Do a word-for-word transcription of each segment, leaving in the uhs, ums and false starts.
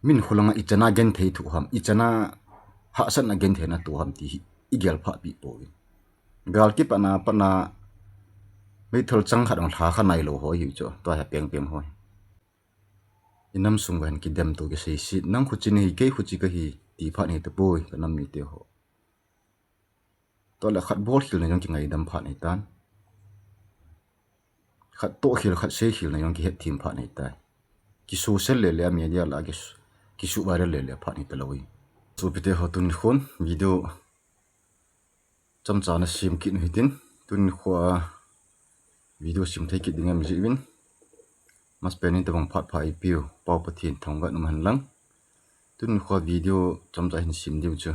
min khulanga ichana genthei thu ham, ichana hahsatna gentheina thu ham ti hi igel phah pi pouvin. Gal kipatna patna meithal chang khat ong lha kha nailou ho hi chu, tua hi pengpeng ho. Inam sung uva hin kidem to kisei sit, nang khuchi nahi, kei khuchi kahi, ti phat nahi tapoi, kanam mite ho. Tua le khat bol khel na jong kingaidam phat nahi tan. Khat toh khel, khat sei khel na jong kihet them phat nahi tai. Kisocial le le a media la ki, kisu viral le le phat nahi talou hi. Sopite ho, tuni khun video chomcha na sem kit u hitin, tuni khua video sem thei kit ding em ji vin. Masapen in tobang phat pha ipiu, Pau Pathen thangvah in um hen lang. Tuni khua video chomcha hin sem diu chu,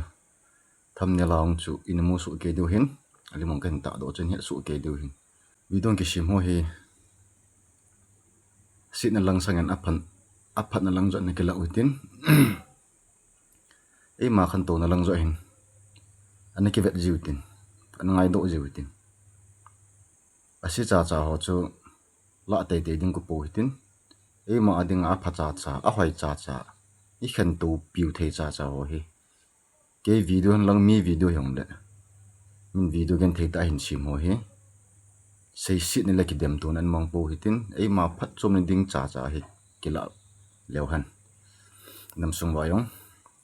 thumbnail a ong chu ina mu soh kei diu hin, alimong kahin tahdoh chun het soh kei diu hin. Video kisem ho hi, setna lang sangin aphan, aphatna lang jong ana kilah u hitin. Eima khantouna lang jong hin ana kivet jiu hitin, ana ngaidoh jiu hitin. Ase chacha ho chu lah teitei ding kapou hitin. Eima a dinga apha chacha, ahoi chacha, ikhantou piu thei chacha ho hi, kei video hen lang mi video hi ong le, min video genthei tah hin sem ho hi, seisetna le kidemtona ana mang pou hitin, eima phatchomna ding chacha hi kilah leu hen. Nam sung uva jong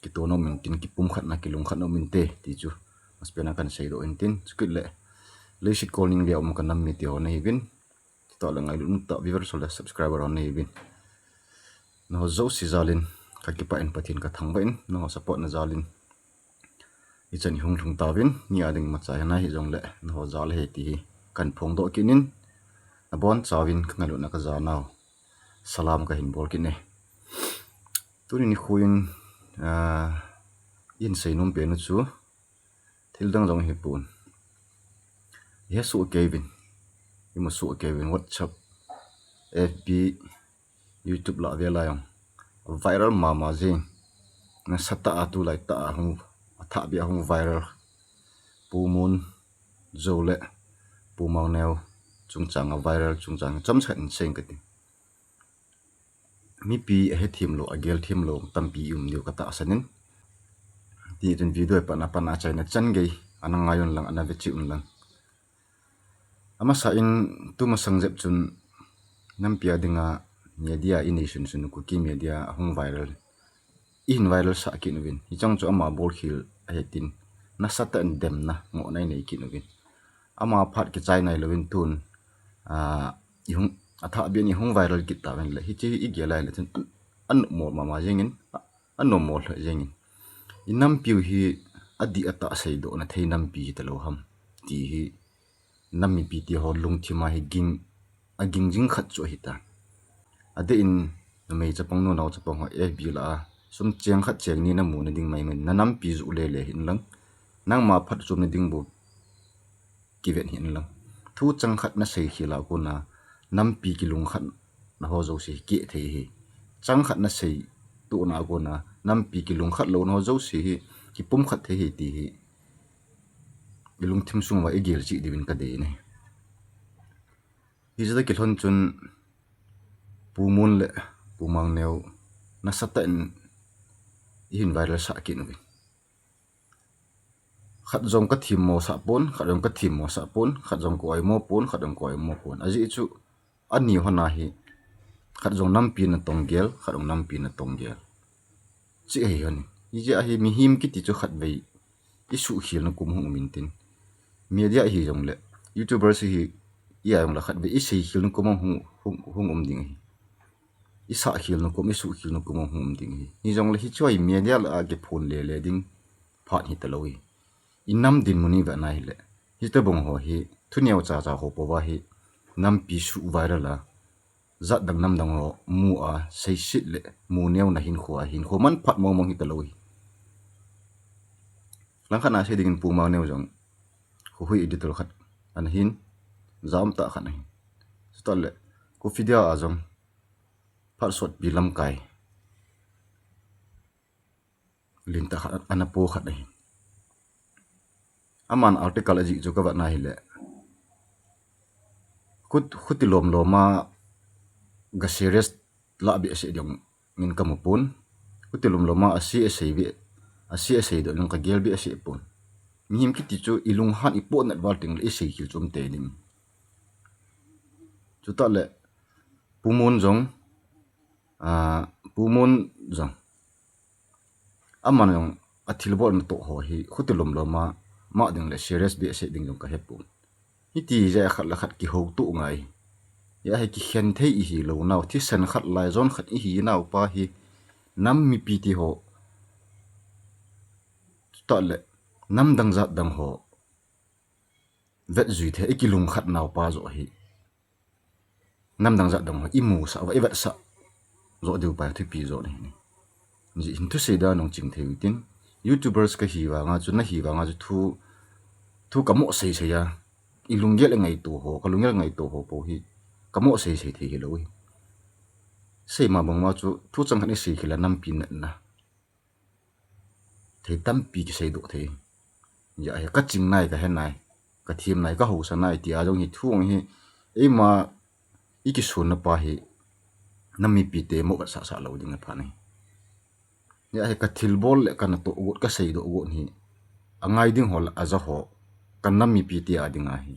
kitohna um intin, kipumkhatna, kilungkhatna um inte ti chu masapen a kahin seidoh intin, chukit le leiset kol ning vea um kanam mite ho nahiuvin, chutah le ngailutna tah viewers ho le subscriber ho nahiuvin, nangho jouse jal in kakipah in, Pathen kathangvah in, nangho support na jal in ichan ihung lhung tauvin, mi a ding imacha hina hijongle nangho jal ahi ti hi kahin phongdoh kit in, nabonchauvin kangailutna kajanau salam kahin bol kit e. Tuni nikho in, ah, ihin seinom pen u chu thil dang jong hipon, ihe soh kei uvin, imu soh kei uvin, WhatsApp, FB, YouTube lah vela jong viral mama jing. Nasatah a tulai tah a hung, athahbeh a hung viral, Pu Mon jou le Pu Mangneo chungchang a viral chungchang chomcha khat in sei inge kati. Mipi ahethem lou, agelthem lou tampi um diu katahsan in. Tichun video hi patna patna achaina chan gei ana ngai un lang, ana ve cheh un lang. Amasa in tumasang jep chun nampi a dinga media inei sunsun u, Kuki media ahung viral, ihin viral sah kit uvin, hicheng chu ama bolkhel ahi tin, nasatah in demna, ngohna inei kit uvin, ama phat kichai nailouvin tun, ah, ihung, athahbeh in ihung viral kit tauvin le, hiche hi igel a ahile chun, an, anopmo mama jengin, a, anommo lheh jengin, inampiu hi adih atah seidohna thei nampi hitalou ham ti hi nam mipite ho lungthim a hi ging, aging jing khat chu ahitan. Adeh in numei chapang, nunao chapang ho FB lah a sum cheng khat cheng ni namuna ding maimai, nanampi joh lele hih inlang, nangma phatchomna ding bou kivet hih inlang, thu chang khat nasei khel a kona nampi kilungkhatna ho jouse hi keh thei ahi. Chang khat nasei tohna a kona nampi kilungkhat louna ho jouse hi kipumkhat thei ahi ti hi ilungthim sung uva igel cheh diuvin kadei ahi. Hiche toh kilhon chun Pu Mon le Pu Mangneo nasatah in ihin viral sah kit uvin, khat jong kathemmo sah pon, khat jong kathemmo sah pon, khat jong ka-oimo pon, khat jong ka-oimo pon. Ajeh chu ani hon a hi khat jong nampi natong gel, khat jong nampi natong gel, cheh ahi hon in. Hijeh a hi mihem kiti chu khatvei isuhkhelna kom hung um intin, media ahi jongle, YouTubers hi, ijat jongle khatvei iseikhelna kom hung, hung, hung um ding ahi. Isahkhelna kom, isuhkhelna kom hung um ding ahi. Hijongle hiche hi media lah a kiphon lele ding phat hitalou ahi. Inam dinmun ivet na hile, hitobang ho hi thu neocha cha ho pouva hi nampi suh viral a, jat dang nam dang ho mu a, seiset le mu neona hinkho a, hinkho manphat mong mong hitalou ahi. Langkhat a sei dingin Pu Mangneo jong kho hui editor khat ana hin, ja umtah khat ana hin. Chutah le Coffee Day a jong phat sotpi lamkai lentah khat ana po khat ahi. Aman article ajih chu kavet na hile, khuti lom lom a ga serious lah behseh ding in kamu pon. Khuti lom lom a, asei asei ve, asei asei doh leng kagel ve asei pon. Mihem kiti chu ilunghan ipohnat val tengle isei khel chu umte ding. Chutah le Pu Mon jong, a, Pu Mon jong, aman jong athilbol natoh ho hi khuti lom lom a, ama ding le serious ve asei ding jong kahepon. Hiti jeh a khat le khat kihoutoh ngai. Hia hi kikhen thei ihi lou nau, thisan khat laijon khat ihi nau pa hi nam mipi te ho, chutah le nam dang jat dang ho vetjui thei, ikilungkhat nau pa joh hi, nam dang jat dang ho imusah uva, ivetsah joh diu pa thupi joh ahi. Jeh hin thusei dan nung ching thei u hitin, YouTubers kahi vanga chu, nahi vanga chu thu, thu kamo sei sei a, ilunggel ngaito ho, kalunggel ngaito ho po hi kamo sei sei thei hilou hi. Seima bang ma chu thu chang khat isei khel a nampi natna thei tampi kiseidoh thei. Hia hi kaching nai, kahe nai, kathem nai, kahausa nai tia jong hi thu hi eima ikisonna pa hi nam mipi te mo vetsah sah lou ding apha ahi. Hia hi kathilbol le kanatoh got, kaseidoh got hi angai ding ho le aja ho, kanam mipi te a ding ahi.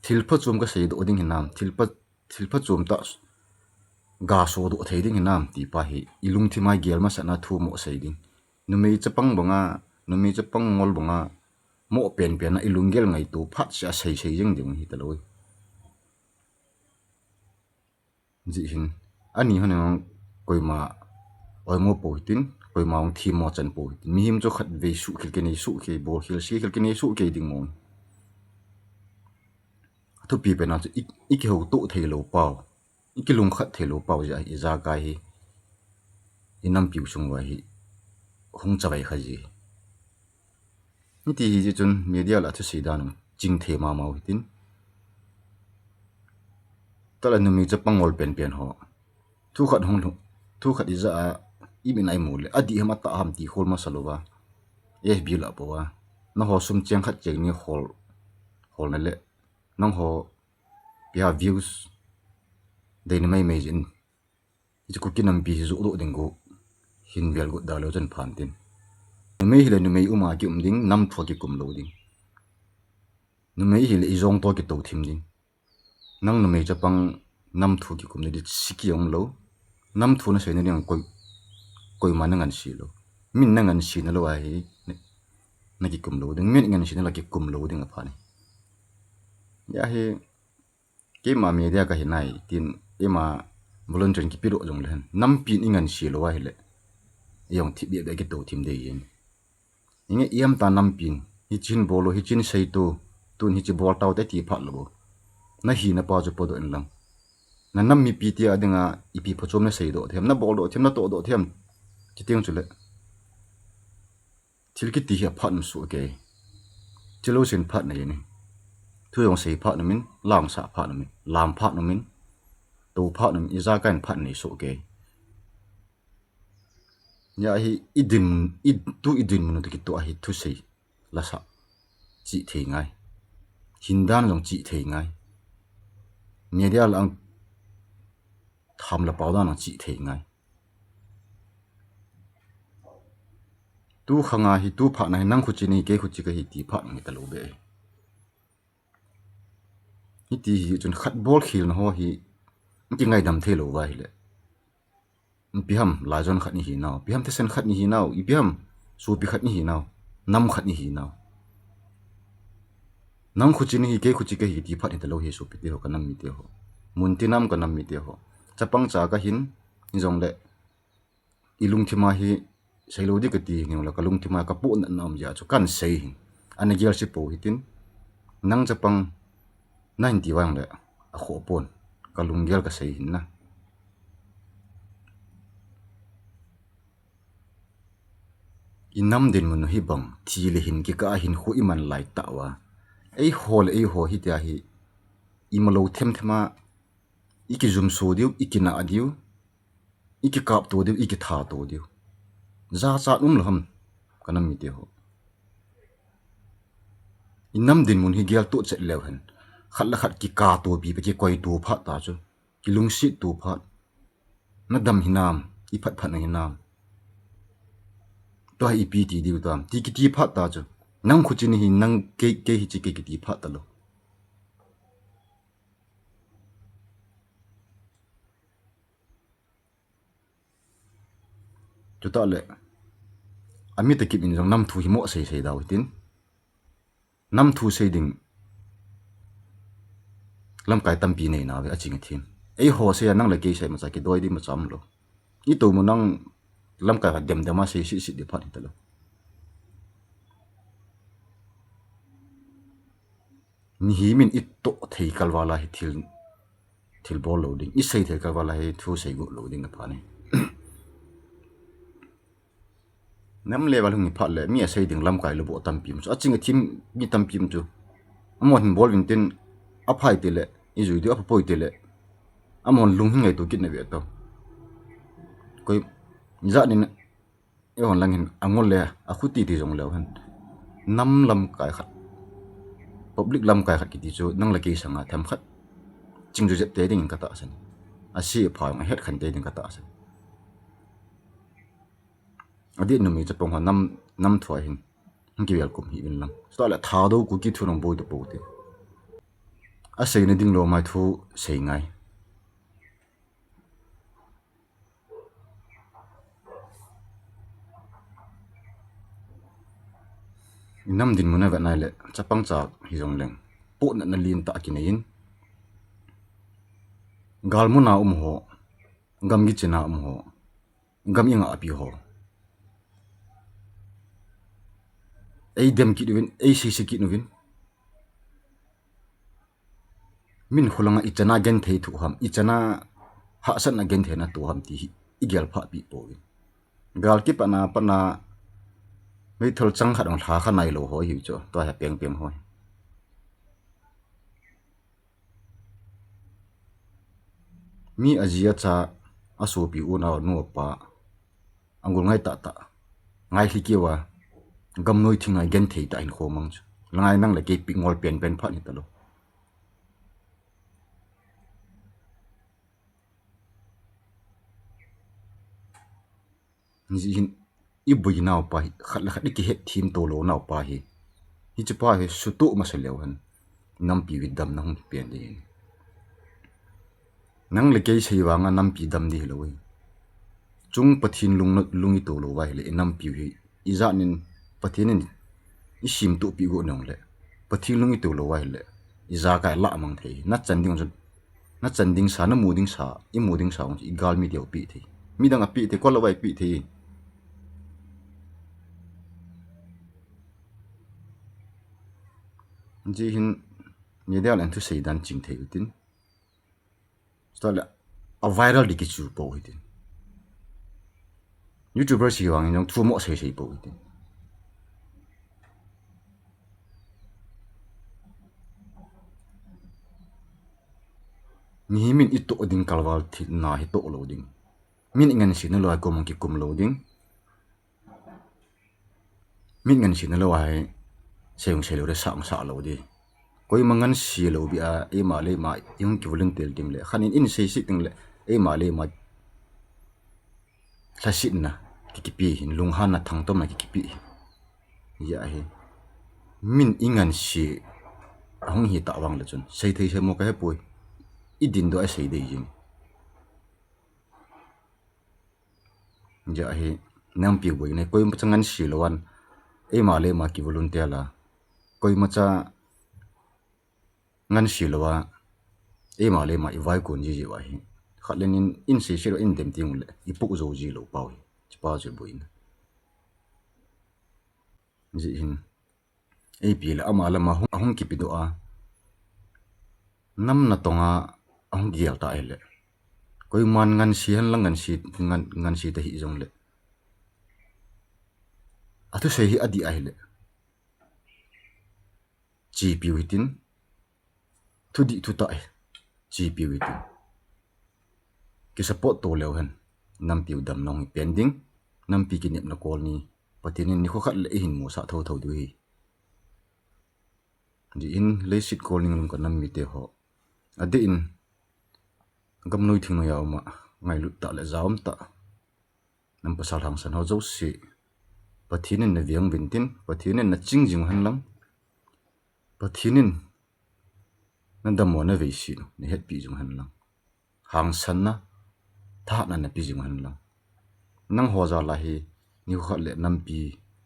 Thil phachom kaseidoh ding hinam, thil pha, thil phachom tah gasodoh thei ding hinam ti pa hi ilungthim a igel masat na thu mo sei ding. Numei chapang banga, numei chapang ngol banga mo penpen a ilunggel ngaito phat seh a sei sei jeng ding hitalou. Jeh hin ani hon jong koima oimo po hitin, koima jong themmo chan po hitin. Mihem chu khatvei suhkhel, kinei suhkhel, bolkhel, sekhel, kinei suhkhel ding mo. Athupi pen a chu i, ikihoutoh theilou pau, ikilungkhat theilou pau jeh a hi ijakai hi, inampiu sung uva hi hung chavai kha ji. Hiti hijeh chun media lah a thusei dan nung ching thei mama u hitin. Tala numei chapang ngol penpen ho, thu khat hung lhung, thu khat ijah a imin a imu le adih ham atah ham ti khol masa louva, FB lah a pouva, nangho sum cheng khat cheng ni khol, kholna le nangho ipi ham views deina maimai jeh in, hiche Kuki nampi hi johdoh ding got hin vel got dalou chun phan tin. Numei hile numei um a kium ding, nam thu a kikum lou ding. Numei hile ijong toh kitou thim ding. Nang numei chapang nam thu kikum ding siki umlou. Nam thu nasei nading koi, koima nangansei lou. Min nangansei nalou ahi, na, nakikum lou ding. Min ngansei nalou kikum lou ding apha ahi. Hia hi keima media kahi nai tin, eima volunteer in kipedoh jongle hen, nampin ingansei lou ahile, ijong thipbeh beh kitou thim ding ahi. Inge iam ta nampin, hichin bol o, hichin sei to, tun hiche bol taute ti phat lou bou. Nahina pa chu podoh inlang. Nanam mipi te a dinga ipi phachom nasei doh them, nabol doh them, natoh doh them. Chuteng chule thil kiti hi aphat um soh kei. Chulou sin phat nei ni. Thu jong sei phat um in, langsah phat um in, lam phat um in, tou phat um in, ijakai in phat nei soh kei. Hia hi idin, i, tu idinmun u toh kitoh ahi thusei lasah chih thei ngai. Hindan jong chih thei ngai. Media lah a tham le pao dan jong chih thei ngai. Tu khanga hi, tu phatna hi, nang khuchi nahi, kei khuchi kahi ti phat nahi talou beh. Hiti hi chun khat bol khelna ho hi, kingaidam thei lou va ahile. Ipi ham, laijon khat ihi nau, ipi ham thesen khat ihi nau, ipi ham, sopi khat ihi nau, nam khat ihi nau. Nang khuchi nahi, kei khuchi kahi ti phat hitalou hi sopi te ho, kanam mite ho. Muntina um kanam mite ho. Chapang cha kahin, hijongle ilungthim a hi seilou ding kati hijongle kalungthim a kapohnatna um jeh a chu kahin sei hin. Ana gel se pou hitin. Nang chapang nahin ti vang le akhoh pon. Kalunggel kasei hin na. Inam dinmun u hibang, thi le hin kikah a hinkho iman lai tah uva. Eiho le eiho hitia hi, imalou themthem a, ikijumso diu, ikinah diu, ikikapto diu, ikithato diu. Jachat umlou ham, kanam mite ho. Inam dinmun hi geltoh chet leu hen, khat le khat kikatopi peh, kikoito phat ta chu. Kilungsetto phat. Nadam hinam, iphatphat na hinam. Tua hi ipi ti diu tam. Ti kiti phat ta chu. Nang khu chin hi nang kei, kei hi chi kei kiti phat ta lou. Chutah le, ami takip in jong nam thu hi mo sei sei dau hitin. Nam thu sei ding lamkai tampi nei na ve a ching a thim. Ei ho sei a nang le kei sei ma cha kidoi di ma cham lo. I to mo nang lamkai ha dem dem a sei si si di phat hi ta lo. Mihem in i toh thei kalval a hi thil, thil bol lou ding, i sei thei kalval a hi thu sei got lou ding a pha ni. Nam le val hung hi phat le, mi a sei ding lamkai lou bo tampi um chu. A ching a thim mi tampi um chu. Amahon hin bol vin tin, a phai te le, i jui diu a pha poi te le. Amahon lung hin ngai tu kit na ve to. Koi, ja nin, Eihon lang hin angol le akhuti ti jong leu hen. Nam lamkai khat, public lamkai khat kiti chu nang le kei sanga themkhat ching ju jep te ding in ka tahsan. Asi pha jong ahet khen te ding ka tahsan. Adih numei chapang ho nam, nam thua hin, hin kivel kum hi vin lang. Chutah le Thadou Kuki thu nang boi ta pou te. Asei na ding lou mai thu sei ngai. I nam dinmun a vet nai le, chapang chak hi jong leng, pohnatna lien tah a kinei in, gal mun a um ho, gam gichin a um ho, gam i ngahpi ho, ei dem kit uvin, ei sisi kit uvin. Min kholanga i chana genthei thu ham, i chana hahsatna genthei na tu ham ti hi i gel phah pi pouvin. Gal kipatna, patna, meithal chang khat ong lha kha nai lou ho hi chu, tua hi peng peng ho hi. Mi a ji a cha, a sopi u nao nu a pa, a ngol ngai tah tah, ngai hli keu a, gam noi thing ngai genthei tah hin khomang chu. Langai nang le kei pi ngol pen pen phat hi ta lou. Hijeh hin i boi nau pa hi, khat le khat i kihet thim to lou nau pa hi. Hiche pa hi sutoh masa leu hen. Nampi u hi damna hung pen ding ahi. Nang le kei sei vanga nampi dam ding hilou ahi. Chung Pathen lung, lung i to lou va ahile, i nampi u hi. I jat nin Pathen in i simtoh pi got nung le. Pathen lung i to lou va ahile. I jakai lah mang thei. Na chan ding jong Na chan ding sa, na mu ding sa, i mu ding sa, i galmi teu pi thei. Midang a pi thei, kol a vai pi thei. Hijeh hin, media len thusei dan ching thei u tin. Chutah le, a viral di kichu pou hitin. YouTuber sei vangin jong thu mo sei sei pou hitin. Mihem in i toh ding kalval thil na hi toh lou ding. Min i ngansi na lou a kom kikum lou ding. Min ngansi na lou a hi sei ung sei lou le sa ung sa lou ding. Koima ngansi lou bia, eima le eima i hung kivolunteer ding le. Khat in in sei sei ding le, eima le eima lhasetna kikipe hin, lunghanna thangtomna kikipe hin. Hijeh hin. Min i ngansi ahung hi tah vang le chun. Sei thei sei mo ka hepoi. I dindoh a sei dei jing. Hijeh hin. Nampi u boi nei koima cha ngansi lou an. Eima le eima kivolunteer la. Koima cha ngansi lou a, eima le eima i vaikon jiji u ahi. Khat le nin, in sei sei lou, in dem ting le, i puh jou ji lou pau hi. Hiche pa chu boina. Hijeh hin. Eipi le ama lama hung, ahung kipe doh a. Nam natong a, ahung gel ta ahile. Koiman ngansi hen lang ngansi, ngan, ngansi ta hi jong le. Athusei hi adih ahile. Chepi u hitin, thudih thutah hi, chepi u hitin. Ki support to leu hen, nampi u damna hung hi pen ding, nampi kinepna kol ni, Pathen in nikho khat le i hin musah thotho diu ahi. Hijeh hin leiset kol ning lum ka nam mite ho. Adeh in, gamnoi thingnoi a um a, ngailut tah le jaum tah. Nam pasal hangsan ho jouse. Pathen in na veng uvin tin, Pathen in na ching jing u hen lang. Pathen in na dammo na veise u na hetpi jing u hen lang. Hangsanna, thahatna na pe jing u hen lang. Nangho jal a hi, nikho khat le nampi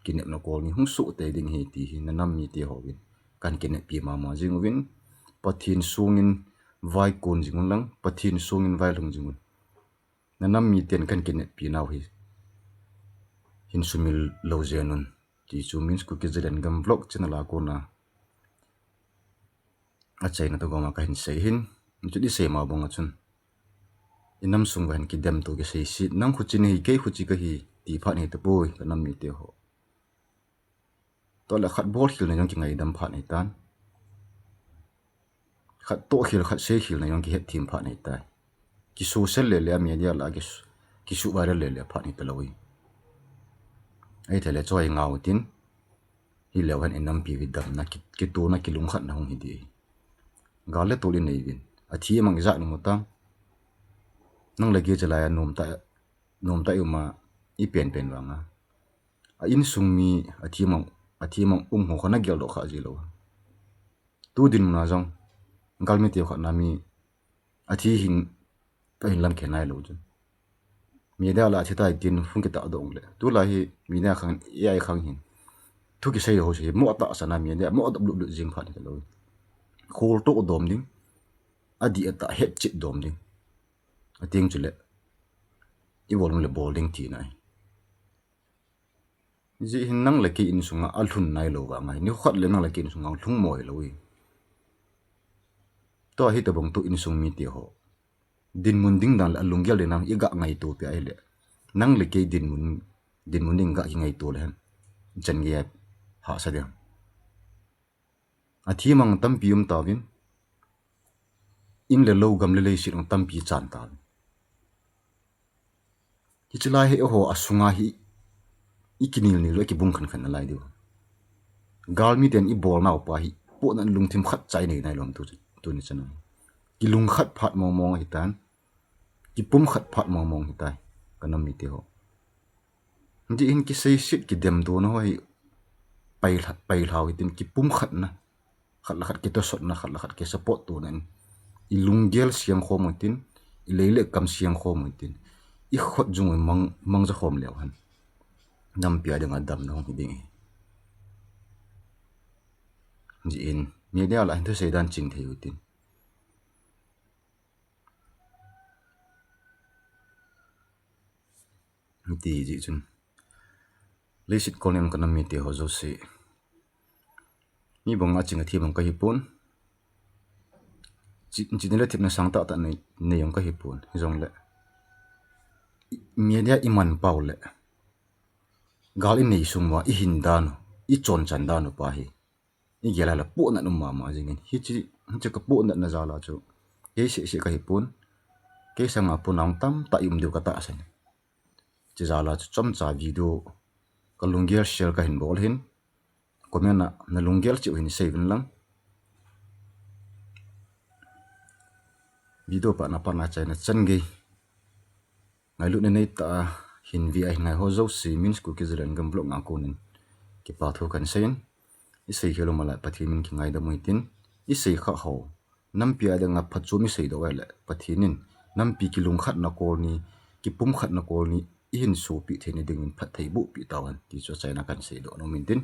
kinepna kol ni hung soh tei ding ahi ti hi, na nam mite hon kahin kineppi mama jing uvin, Pathen songin vaikon jing un lang, Pathen songin vailhung jing un. Na nam miten kahin kineppi nau hi, hin sumil lou jeng un. Ti chu Min's Kuki Zalengam Vlog channel a kona achaina toh gom a kahin sei ahin, chun i sei ma bang a chun, i nam sung uva hin kidemto kiseiset, nang khuche nahi, kei khuche kahi, ti phat nahi tapoi, ka nam mite ho. Tua le khat bolkhel na jong kingaidam phat nahi tan. Khat tohkhel, khat seikhel na jong kihetthem phat nahi tai. Kisocial le le a media la, ki, kisuh viral le le phat nahi talou e. Ahithei le choi ngau tin, hileu hen i nampi u hi damna, ki, kitona, kilungkhatna hung hi ding. Gal le tol i nei uvin. Athi mang i ja nom u tam. Nang le kei chalai a nom ta, nom ta i um a, i penpen vang a, a insung mi athi mang, athi mang um ho kha na geldoh kha ji lou. Tu dinmun a jong, galmi te khat na mi athi hin, ka hin lam khe nailou chu. Media la athi tai tin hung kitahdoh le. Tulai hi media khang, A I khang hin, thu kisei ho se hi, mo tahsan a media, mo dop lut lut jing phat nahi talou. Kholtoh dom ding, adih atah hetchet dom ding. Ateng chule, i bol le bol ding tina ahi. Hijeh hin nang le kei insung a alhun nailou vang a, nikho khat le nang le kei insung a lhung mo hilou e. Tua hitobang tu insung mite ho dinmun ding dan le alunggel ding dan i ga ngaito peh a ahile, nang le kei dinmun, dinmun ding ga kingaito le hen, chan gei a hahsa ding. Athi mang tampi um tauvin, in le lou, gam le leiset jong tampi chan tauvin. Hiche lai hi eiho a sunga hi i kinil nil u, i kibung khan khan nalai diu. Galmi ten i bol nau pa hi, pohnat lungthim khat cha i nei nailou ham tu, tuni chan a. Kilungkhat phat mong mong ahitan, kipumkhat phat mong mong ahitai, ka nam mite ho. Hijeh hin kiseiset kidemtona ho hi, pai lha, pai lhau hitin, kipumkhatna, khat le khat kitosotna, khat le khat kisupport tona in, i lunggel siang khom u hitin, i lei le kam siang khom u hitin, i khut jung u mang, mangcha khom leu hen, nampi a dinga damna hung hi ding ahi. Hijeh in media la hin thusei dan ching thei u hitin. Hiti jeh chun, leiset kol ni a um ka nam mite ho jouse, mi bang a ching a thi bang kahipon, chi, chihna le thepna sang tahtah nei, nei jong kahipon, hijongle, i, media i man pau le, gal i nei sung uva i hin dan u, i chonchan dan u pa hi, i gel a le pohnat um mama jingin, hiche, hiche ka pohnatna jal a chu, kei seh seh kahipon, kei sanga pon a hung tamtah i um diu ka tahsan. Hiche jal a chu chomcha video ka lunggel share kahin bol ahin, comment a na lunggel cheh u hin sei uvin lang. Video patna patna achaina chan gei ngailutna neitah a hin ve a hin ngai ho jouse, Min's Kuki Zalengam Vlog a konin kipa thu kahin seiyin, i seikhel u malai Pathen min kingaidam u hitin, i seikhah ho, nampi a dinga phatchom i seidoh u ahile, Pathen in nampi kilungkhatna kol ni, kipumkhatna kol ni, i hin sopi theina dingin phatthei bohpi tauhen, ti chu achaina kahin seidoh nom in tin,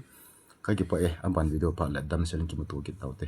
kakipah e, aban video phat le damsel in kimuto kit taute.